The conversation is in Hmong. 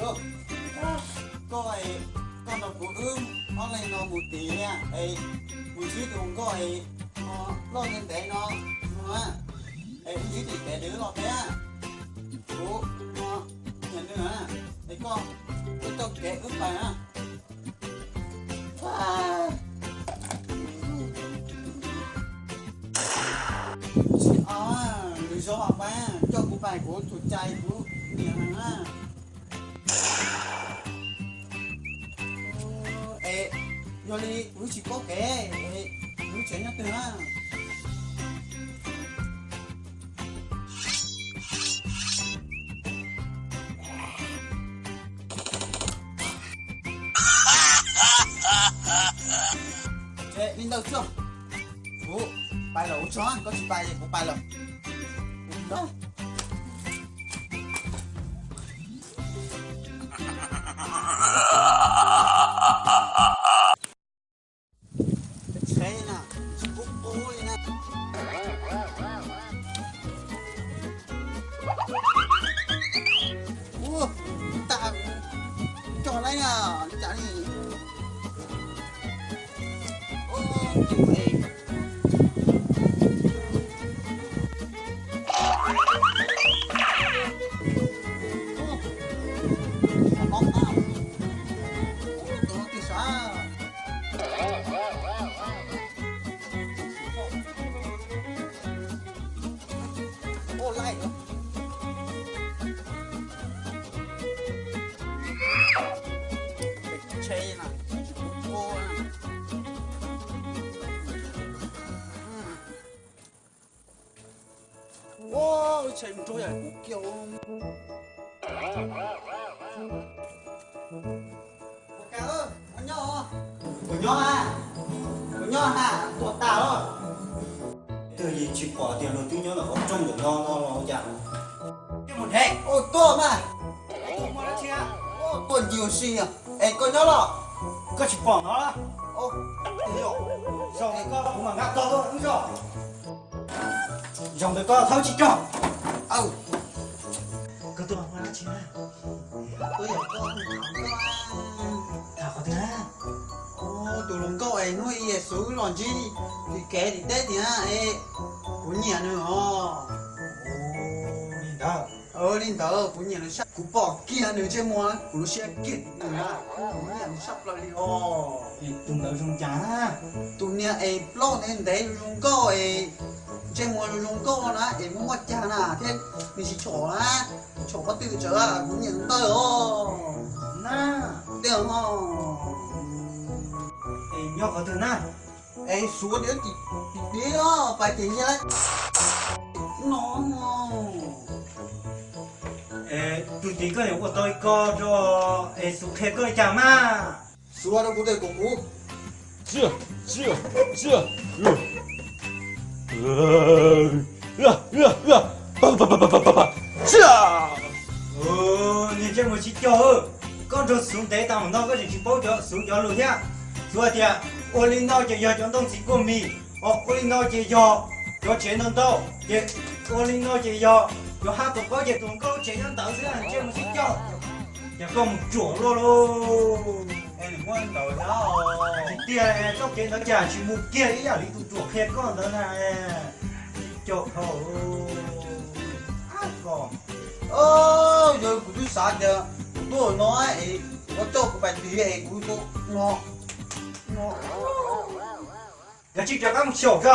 Koj, koj nrog kuv wb ob leeg no mus tim es mus ntsib tus hluas nkauj es no loj ntev ntev no, es wb ntsib tim kev es wb los teb. Kuv no nyiam nws na, es koj, koj coj kev wb pais na. Tsis, nws zoo pais, coj kuv pais, kuv tus cai kuv nyiam na. Es yog li kuv tsis paub kev, kuv tsev nyob twg na? Li ntawd tso, kuv pais lawm, ua tsaug, koj tsis pais kuv pais lawm. Tsheb na, tsis pub qub li na. Ua, tas, cog laib na, cas li. Ua, tsheb nrog yam kuv kiag. Kuv nyob, kuv nyob na, kuv nyob na, tuag tas lawm. Twb yeej tsis pom tias luag twb nyob ntawm qhov rooj ntawm no no los cas. Mus nrhiav, ua tuaj mas. Tuaj ncig ua si, es koj nyob los? Koj tsis pom no los? Zaum ntawd koj kuv mam nqa tog tuaj wb zog. Zaum ntawd koj thaub tsis cog. Koj tuaj ua dab tsi na? Tuaj yaum koj tham koj. Tham qhov twg na? Tus hluas nkauj es hnub ib Yexus los ntsib tim kev tim teb tiag es kuv nyiam nws os. Li ntawd, li ntawd kuv nyiam nws sab, kuv pom kiag nws ntsej muag kuv lub siab kiag nws na, kuv nyiam nws sab plaws li os. Tus ntawd zoo cas na? Tus niag es plaub ntev ntev zoo nkauj es ntsej muag zoo zoo nkauj na es muaj muaj cag na thiab nws tsis tshua na, tshua qhov twg tsav kuv nyiam ntawd os. Na, tiag os. Es nyob qhov twg na? Es xuav tim tim pais tim nyiag lawm no. Tus tim koj yuav ua tau li ko rau es xuav qhia koj li cas mas? Xuav rau kuv tes kom kuv. Niag ntsej muag tsis cog, koj nrog xuv ntev tas mus no koj tseem tsis paub cov xuv cov lus thiab. Xuv hais tias ua li no ces yog cov ntoo txiv kuaj mis, ua li no ces yog cov tsev ntau ntau, ces ua li no ces yog cov hab tus qaub ces tus nkauj tsev nyob ntawd xwb, ntsej muag tsis cog. Ces koj mus ruam luaj lauj. Tsis tiag, txoj kev ntawd cas tsis mus kiag ib yam li tus ruam qhia koj ntawd na. Tsis cog dhau. Yog kuv twb xav tias kuv tuaj no es kuv coj kuv pais tig es kuv tuaj no. Kav tsij rov qab mus xyaum tso.